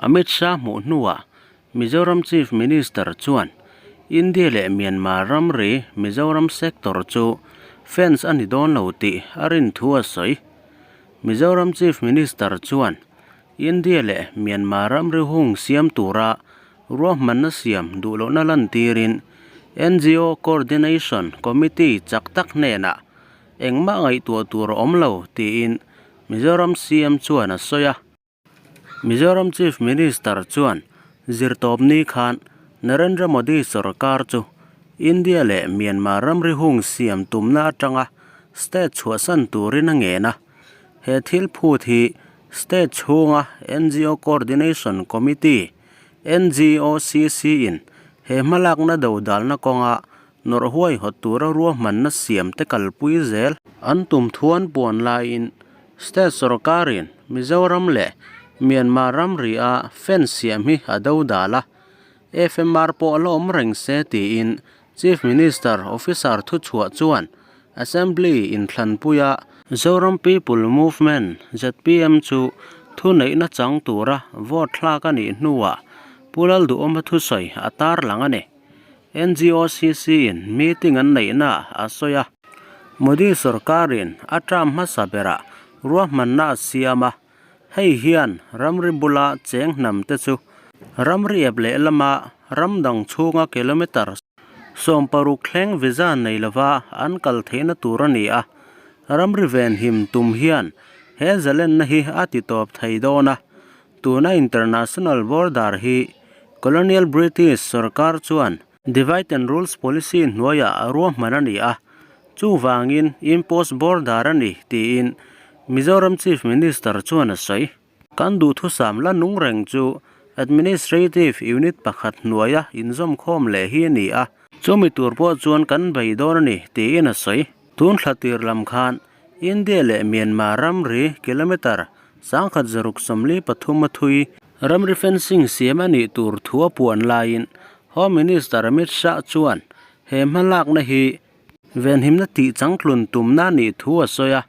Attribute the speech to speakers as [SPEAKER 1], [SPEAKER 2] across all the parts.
[SPEAKER 1] Amit Shah hmuh hnuah Mizoram Chief Minister chuan India leh Myanmar ramri Mizoram sector chu fence a ni dawn lo tih a rin thu a sawi. Mizoram Chief Minister chuan India leh Myanmar ramri hung siam tura ruahmanna siam duh lohna lantirin NGO Coordination Committee chak tak hnenah engmah ngaihtuah tur a awm lo tiin Mizoram CM chuan a sawi a. Mizoram Chief Minister chuan zirtawpni khan Narendra Modi sorkar chu India leh Myanmar ramri hung siam tumna atanga state chhuahsan turin a ngen a. He thil phut hi state chhunga NGO Coordination Committee, NGOCC, in he hmalakna dodalna kawnga nawrh huaihawt tura ruahmanna siam te kalpui zel an tum thuan puan laiin State sorkarin Mizoram leh Myanmar ramri a fence siam hi a do dal a, FMR pawh la awm reng se tiin Chief Minister officer thuchhuah chuan Assembly inthlanpuia Zoram People Movement, zpm, chu thuneihna chang tura vote thlak a nih hnuah Pu Lalduhawma thusawi a tarlang a ni. NGOCC in meeting an neihna a sawi a. Modi sorkarin a term hmasa berah ruahmanna a siam a, hei hian ramri bula cheng hnam te chu ramri ep lehlama ram dang chhunga kilometre 60 thleng visa nei lova an kal theihna tur a ni a, ramri venhim tum hian he zalenna hi a ti tawp thei dawn a. Tuna international border hi Colonial British sorkar chuan Divide and Rules policy hnuaiah ruahman a ni a, chuvangin impost border a ni tiin Mizoram Chief Minister chuan a sawi. Kan duhthusam la nung reng chu Administrative Unit pakhat hnuaia inzawmkhawm leh hi a ni a, chumi tur pawh chuan kan bei dawn a ni tiin a sawi. Tun thla tir lam khan India leh Myanmar ramri kilometre 1643 a thui ramri fencing siam a nih tur thu a puan laiin Home Minister Amit Shah chuan he hmalakna hi venhimna tih changtlun tumna a nih thu a sawi a.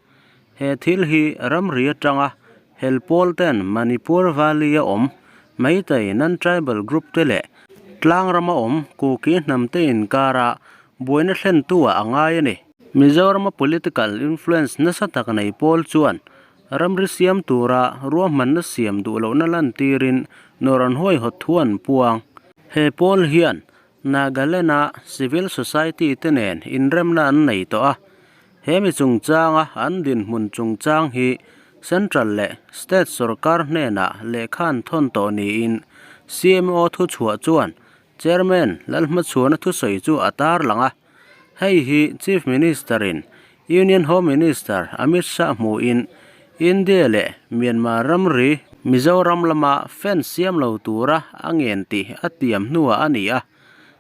[SPEAKER 1] He thil hi ramri atanga hel pawl ten Manipur Valley a awm Meitei non-tribal group te leh tlang rama awm Kuki hnam te inkara buaina thlentu ah a ngai a ni. Mizorama political influence nasa tak nei pawl chuan ramri siam tura ruahmanna siam duh lohna lantirin nawr an huaihawt thu an puang. He pawl hian Nagaland-a civil society te nen inremna an nei tawh a, he mi chungchanga an dinhmun chungchang hi Central leh State sorkar hnenah lehkha an thawn tawh niin CMO thuchhuah chuan Chairman Lalhmachhuana thusawi chu a tarlang a. Hei hi Chief Minister-in Union Home Minister Amit Shah hmuhin India leh Myanmar ramri Mizoram lama fence siam lo tura a ngen tih a tiam hnuah a ni a.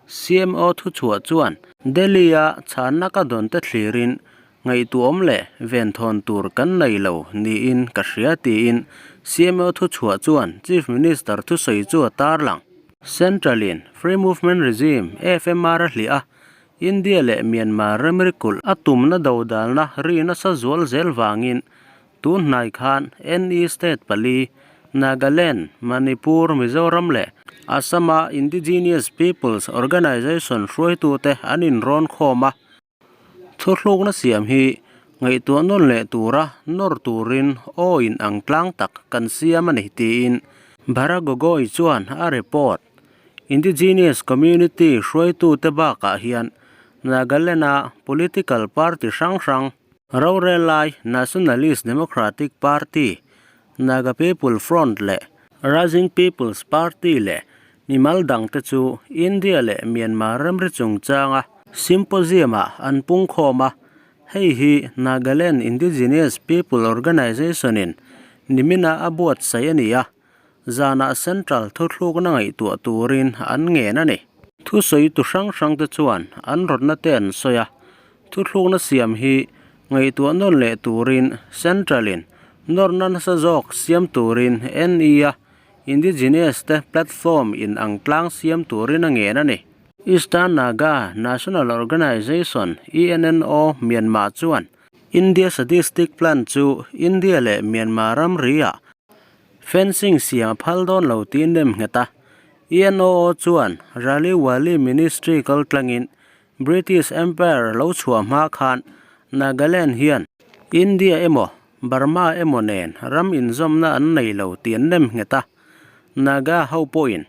[SPEAKER 1] CMO thuchhuah chuan Delhi-a chhanna ka dawn te thlirin ngaihtuahawm leh venthawn tur kan nei lo niin ka hria tiin CMO thuchhuah chuan Chief Minister thusawi chu a tarlang. Central-in Free Movement Regime, FMR, a hliah a, India leh Myanmar ramri kulh a tumna dodalna ri nasa zual zel vangin tun hnai khan NE state pali, Nagaland, Manipur, Mizoram leh Assam-a Indigenous Peoples Organisation hruaitute an inrawn khawm a. Thuhrukna siam hi ngaihtuah nawn leh tura nawr turin aw in ang tlang tak kan siam a ni tiin Bharat Gogoi chuan a report. Indigenous community hruaitute bakah hian Nagaland-a political party hrang hrang, rorel lai Nationalist Democratic Party, Naga People Front leh Rising People's Party leh mimal dangte chu India leh Myanmar ramri chungchanga symposium-ah an pungkhawm a, hei hi Nagaland Indigenous People Organisation-in nimina a buatsaih a ni a, zanah Central thuthlukna ngaihtuah turin an ngen a ni. Thusawitu hrang hrangte chuan an rawtna te an sawi a, Thuthlukna siam hi ngaihtuah nawn leh turin Central-in nawrna nasa zawk siam turin NE-a Indigenous te platform in ang tlang siam turin a ngen a ni. Eastern Naga National Organisation, ENNO, Myanmar chuan India Sadistic Plan chu India leh Myanmar ramri-ah fencing siam a phal dawn lo tiin nem nghet a. ENOO chuan Raliwali Ministry kaltlangin British Empire lo chhuah hma khan Nagaland hian India emaw Burma emaw nen ram inzawmna an nei lo tih an nem nghet a. Naga ho pawhin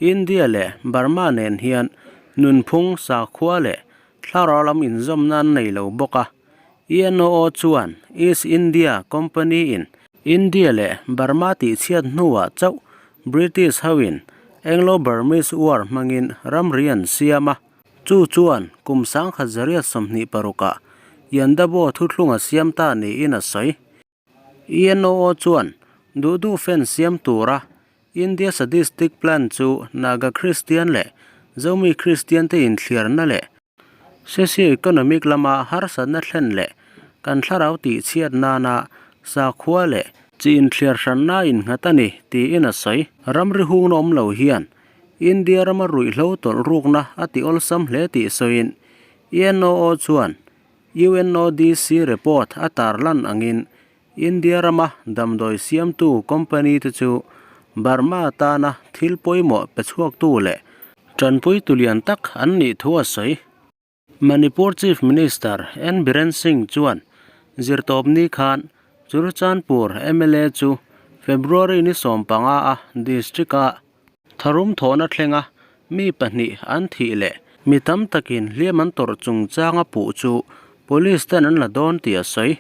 [SPEAKER 1] India leh Burma nen hian nunphung, sakhua leh thlarau lam inzawmna an nei lo bawk a. ENOO chuan East India Company-in India leh Burma tihchhiat hnuah chauh British hoin Anglo-Burmese War hmangin ramri an siam a. Chu chuan kum 1926-ah Yandabo thuthlung a siam ta niin a sawi. ENOO chuan duh duh fence siam tura India Sadistic Plan chu Naga Kristian leh Zomi Kristian te inthliarna leh socio-economic lama harsatna thlen leh kan thlarau tihchhiat nana sakhua leh chi inthliar hranna innghat a ni tiin a sawi. Ramri hungna awm lo hian India rama ruihhlo tawlh rukna a ti awlsam hle tih sawiin ENOO chuan UNODC report a tarlan angin India rama damdawi siamtu company te chu Burma tana thil pawimawh pe chhuaktu leh tanpuitu lian tak an nih thu a sawi. Manipur Chief Minister N Biren Singh chuan zirtawpni khan Churachandpur mla chu February ni 15 a district-a Tharum thawhna thlenga mi pahnih an thih leh mi tam takin hliam an tawrh chungchanga puh chu Police ten an la dawn tih a sawi.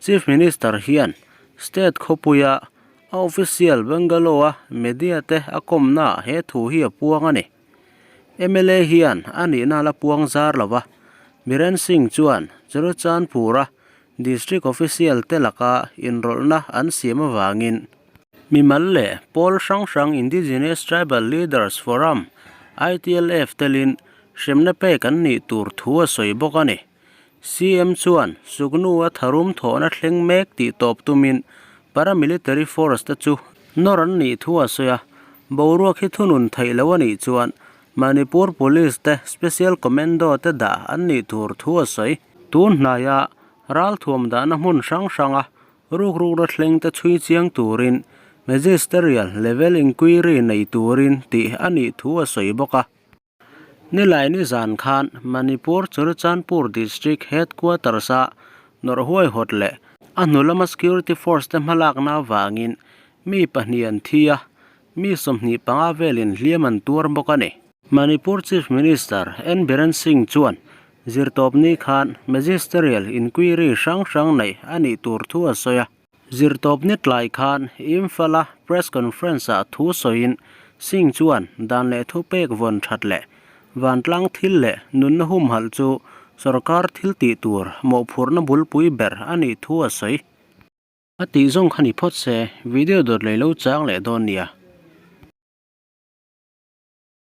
[SPEAKER 1] Chief Minister hian State khawpuia a official bungalow-a media te a kawmnaah he thu hi a puang a ni. Mla hian a nihna la puang zar lo va, Biren Singh chuan Churachandpur-a District official te laka inrawlhna an siam avangin Mimal leh pawl hrang hrang Indigenous Tribal Leaders Forum, ITLF, telin hremna pek an nih tur thu a sawi bawk a ni. CM chuan Suknu-a tharum thawhna thleng mek tih tawp tumin paramilitary force te chu nawr an nih thu a sawi a, boruak hi thunun theih lo a nih chuan Manipur Police te Special Commando te dah an nih tur thu a sawi. Tun hnaia ralthuam dahna hmun hrang hranga Rukrukna thleng te chhui chiang turin Magisterial Level Inquiry nei turin tih a nih thu a sawi bawk a. Nilaini zan khan Manipur Churachandpur District Headquarters-a nawrh huaihawt leh a hnu lama Security Force te hmalakna avangin mi pahnih an thi a, mi 25 velin hliam an tuar bawk a ni. Manipur Chief Minister N Biren Singh chuan zirtawpni khan Magisterial Inquiry hrang hrang neih a nih tur thu a sawi a. Zirtawpni tlai khan Imphal-a press conference-ah thu sawiin Singh chuan dan leh thupek vawn that leh vantlang thil leh nunna humhalh chu sorkar thil tih tur mawhphurhna bulpui ber a nih thu a sawi. A tih zawng kha ni phawt se, video dawt lei lo chang leh dawn nia.